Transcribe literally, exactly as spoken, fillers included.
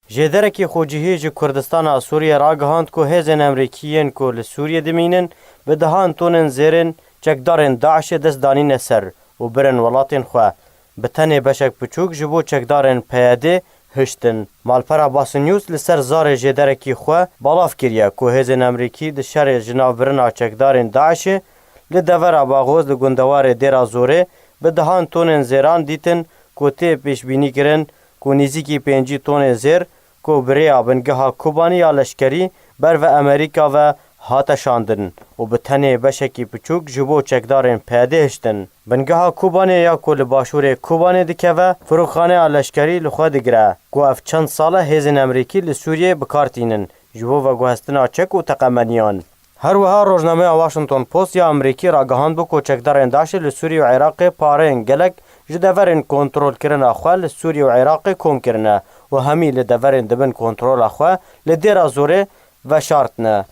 Jêderekî xwecihî ji Kurdistana Sûriyê ragihand ku hêzên Amerîkî yên ku li Sûriyê dimînin, bi dehan tonên zêrên çekdarên DAIŞê dest danîne ser û birin welatên xwe. Bi tenê beşek biçûk ji bo çekdarên P Y D hiştin. Malpera Basın News li ser zarê jêderekî xwe balav kiriye ku hêzên Amerîkî di şerê ji navbirina çekdarên DAIŞê li devera Baxoz li gundewarê Dêra Zorê bi dehan tonên zêran dîtin ku tê pêşbînîkirin ku nêzîkî pêncî tonên zêr ku bi rêya bingeha Kobanê ya leşkerî ber ve Amerîka ve hate şandin û bi tenê beşekî piçûk ji bo çekdarên P Y D hiştin. Bingeha Kobanê ya ku li başûrê Kobanê dikeve, firoxaneya leşkerî li xwe digire ku ev çend sal e hêzên Amerîkî li Sûriyê bi kar tînin ji bo veguhestina çek û teqemeniyan. Her wiha rojnameya Washington Post ya Amerîkî ragihandbû ku çekdarên DAIŞê li Sûriyê û Iraqê pareyên gelek ji deverên kontrolkirina xwe li Sûriyê û Iraqê kom kirine û hemî li deverên di bin kontrola xwe li Dêra Zorê veşartine.